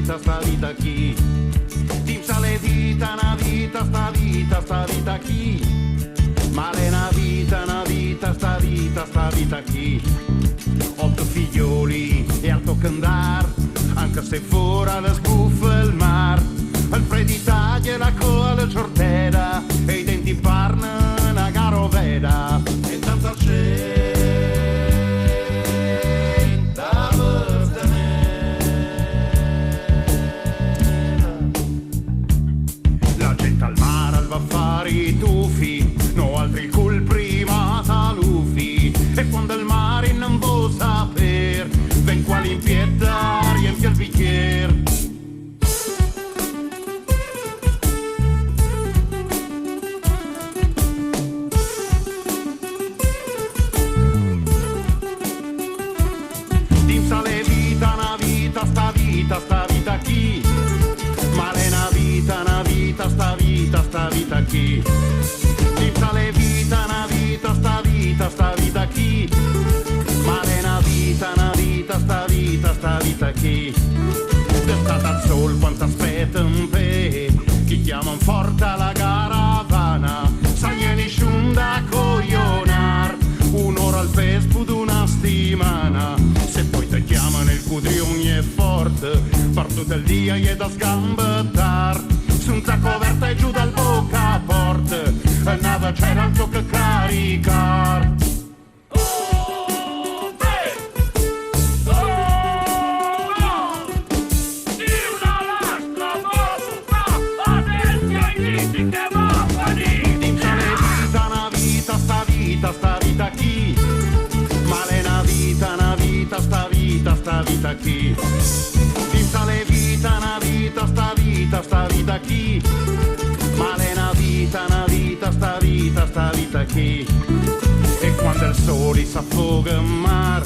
vita, sta vita qui. Dimsa le vita, una vita, sta vita, sta vita qui. Ma è una vita, una vita, sta vita, sta vita qui. Otto figlioli e alto candar, anche se fuori la sbuffa il mar. Il preditaglio la coa la ciortera e i denti parna una garoveda. E tanta gente La gente al mare va a fare i tuffi, no altri col prima salufi. E quando il mare non vuol saper, ven qua limpietta, riempie il bicchiere. Dimsa le vita, una vita, sta vita, sta vita chi? Ma è una vita, una vita, sta vita, sta vita chi? Dimsa le vita, una vita, sta vita, sta vita chi? Ma è una vita, una vita, sta vita, sta vita chi? D'estate al sol quanto aspetta un pe', chi chiama forte la caravana, sa nessun da coglionar, un'ora al pespo d'una settimana, se poi te chiamano il cudrion è forte, per tutto il dia è da sgambettar, senza coperta e giù dal bocca porte, e nave c'era il tocca caricar. Dimsa le vita, una vita, sta vita, sta vita chi? Ma è una vita, una vita, sta vita, sta vita chi? Dimsa le vita, una vita, sta vita, sta vita chi? Ma è una vita, una vita, sta vita, sta vita chi? E quando il sole s'affoga in mar,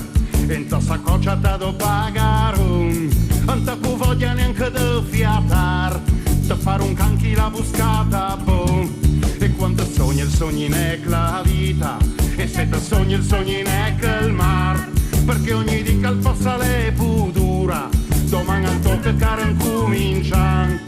entra sa coccia te do pagare un, non te voglia neanche di fiatar, te fare un canchi la buscata, boh. E quando sogni il sogni ne la vita, e se te sogni il sogni ne il mar, perché ogni dì che passa le pudura, domani al tocca care comincian.